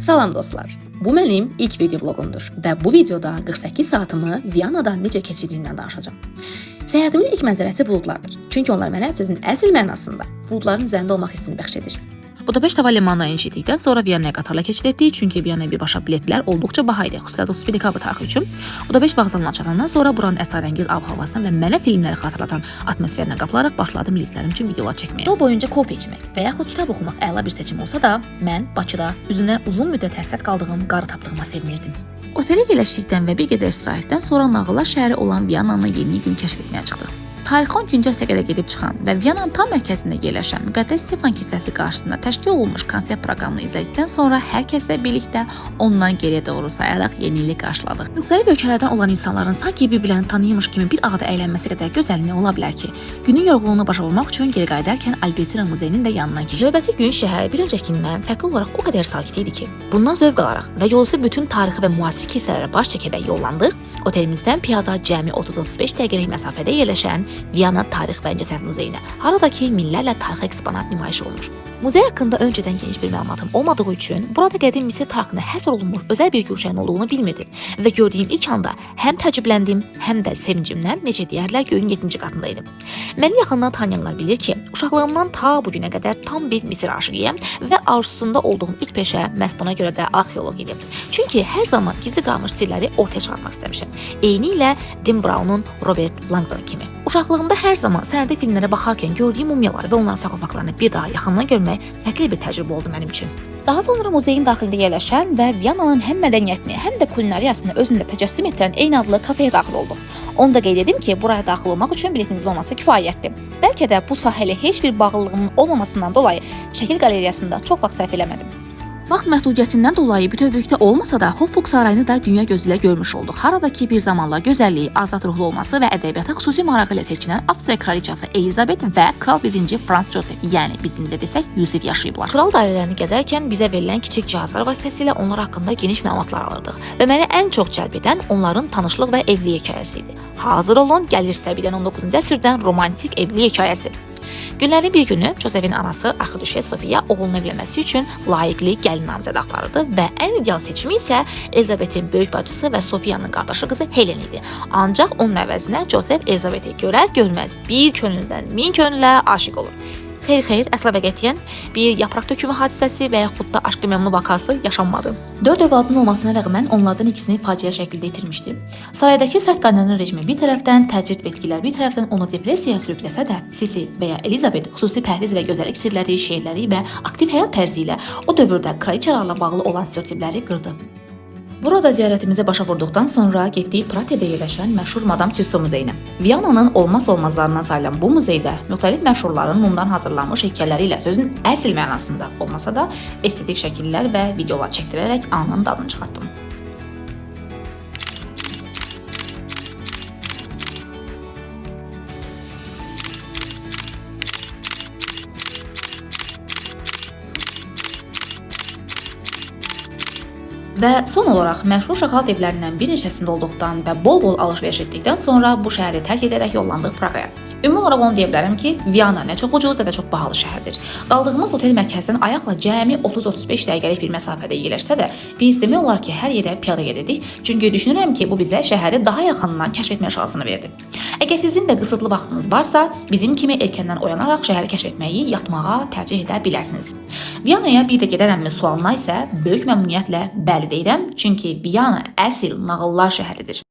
Salam dostlar. Bu mənim ilk video bloqumdur və bu videoda 48 saatımı Viyanada necə keçirdiyimdən danışacağam. Səyahətimin ilk mənzərəsi buludlardır. Çünki onlar mənə sözün əsl mənasında buludların üzərində olmaq hissini bəxş edir. Budapeşt hava limanına eniş etdikdən sonra Viyanaya qatarla keçid etdik, çünki Viyanaya birbaşa biletlər olduqca baha idi, xüsusilə də 31 dekabr tarixi üçün. Budapeşt vağzalına çatandan sonra buranın əsrarəngiz ab-havasına və mənə filmləri xatırlatan atmosferinə qapılaraq başladım milislərim üçün videolar çəkməyə. Yol boyunca kofe içmək və yaxud kitab oxumaq əla bir seçim olsa da, mən Bakıda üzünə uzun müddət həsrət qaldığım qarı tapdığıma sevinirdim. Otelə yerləşdikdən və bir qədər istirahətdən sonra nağıllar şəhəri olan Viyananı yeni gün kəşf etməyə çıxdıq. Tarixi 12-ci əsrə qədər gedib çıxan və Viyananın tam mərkəzində yerləşən Müqəddəs Stefan kilsəsi qarşısında təşkil olunmuş konsert proqramını izlədikdən sonra hər kəslə birlikdə ondan geriyə doğru sayaraq yeni ili qarşıladıq. Müxtəlif ölkələrdən olan insanların sanki bir-birlərini tanıyırmış kimi bir arada əylənməsi qədər gözəl nə ola bilər ki? Günün yorğunluğunu başa vurmaq üçün geri qayıdarkən Albertina muzeyinin də yanından keçdik. Növbəti gün şəhər bir öncəkindən fərqli olaraq o qədər sakit idi ki, bundan zövq alaraq və yolüstü bütün tarixi və müasir kilsələrə baş çəkərək yollandıq. Otelimizdən piyada cəmi 30-35 dəqiqəlik məsafədə yerləşən Viyana Tarix və İncəsənət Muzeyinə, harada ki minlərlə tarixi eksponat nümayiş olunur. Muzey haqqında öncədən geniş bir məlumatım olmadığı üçün burada qədim Misir tarixinə həsr olunmuş özəl bir guşənin olduğunu bilmirdim və gördüyüm ilk anda həm təəccübləndim, həm də sevincimdən necə deyərlər göyün 7-ci qatında idim. Məni yaxından tanıyanlar bilir ki, uşaqlığımdan ta bu günə qədər tam bir Misir aşiqiyəm və arzusunda olduğum ilk peşə məhz buna görə də arxeoloq idi. Çünki hər zaman gizli qalmış sirləri ortaya çıxartmaq istəmişəm. Eynilə Dan Brown'un Robert Langdon kimi. Uşaqlığımda hər zaman sənədi filmlərə baxarkən gördüyüm mumyaları və onların sarkofaqlarını bir daha yaxından görmək fərqli bir təcrübə oldu mənim üçün. Daha sonra muzeyin daxilində yerləşən və Viyananın həm mədəniyyətini, həm də kulinariyasını özündə təcəssüm etdirən eyni adlı kafeyə daxil olduq. Onu da qeyd edim ki, buraya daxil olmaq üçün biletiniz olması kifayətdir. Bəlkə də bu sahə ilə heç bir bağlılığımın olmamasından dolayı şəkil qalereyasında çox vaxt sərf eləmədim. Vaxt məhdudiyyətindən dolayı bütövlükdə olmasa da Hofburg sarayını da dünya gözü ilə görmüş olduq. Harada ki bir zamanlar gözəlliyi, azad ruhlu olması və ədəbiyyata xüsusi marağı ilə seçilən Avstriya kraliçası Elizabet və kral 1-ci Frans Josef, yəni bizim də desək Yusif yaşayıblar. Kral dairələrini gəzərkən bizə verilən kiçik cihazlar vasitəsilə onlar haqqında geniş məlumatlar alırdıq və məni ən çox cəlb edən onların tanışlıq və evlilik hekayəsi idi. Hazır olun, gəlir sizə bir dənə 19-cu əsrdən romantik evlilik hekayəsi. Günlərin bir günü Josefin anası Arxidüşes Sofiya oğlunu evlənməsi üçün layiqli gəlin namizədi axtarırdı və ən ideal seçimi isə Elizabetin böyük bacısı və Sofiyanın qardaşı qızı Helen idi. Ancaq onun əvəzinə Josef Elizabeti görər görməz bir könüldən min könülə aşiq olur. Xeyr, xeyr, əsla və qətiyyən bir yapraq tökümü hadisəsi və yaxud da aşk-ı məmnu vakası yaşanmadı. 4 övladının olmasına rəğmən onlardan ikisini faciə şəkildə itirmişdi. Saraydakı sərt qaynana rejimi bir tərəfdən, təcrid və etkilər bir tərəfdən onu depressiyaya sürükləsə də, Sisi və ya Elizabet xüsusi pəhriz və gözəllik sirləri, şeirləri və aktiv həyat tərzi ilə o dövrdə kraliçalarla bağlı olan stereotipləri qırdı. Burada ziyarətimizi başa vurduqdan sonra getdik Praterdə yerləşən məşhur Madam Tussauds muzeyinə. Viyananın olmazsa olmazlarından sayılan bu muzeydə müxtəlif məşhurların mumdan hazırlanmış heykəlləri ilə sözün əsl mənasında olmasa da estetik şəkillər və videolar çəkdirərək anın dadını çıxartdım. Və son olaraq məşhur şokolad evlərindən bir neçəsində olduqdan və bol-bol alış-veriş etdikdən sonra bu şəhəri tərk edərək yollandıq Praqaya. Ümumi olaraq onu deyə bilərəm ki, Viyana nə çox ucuz, nə də çox bahalı şəhərdir. Qaldığımız otel mərkəzdən ayaqla cəmi 30-35 dəqiqəlik bir məsafədə yerləşsə də, biz demək olar ki, hər yerə piyada gedirdik. Çünki düşünürəm ki, bu bizə şəhəri daha yaxından kəşf etmə şansını verdi. Əgər sizin də qısıtlı vaxtınız varsa, bizim kimi erkəndən oyanaraq şəhəri kəşf etməyi yatmağa tərcih edə bilərsiniz. Viyanaya bir də gedərəmmi sualına isə böyük məmnuniyyətlə bəli deyirəm, çünki Viyana əsl nağıllar şəhəridir.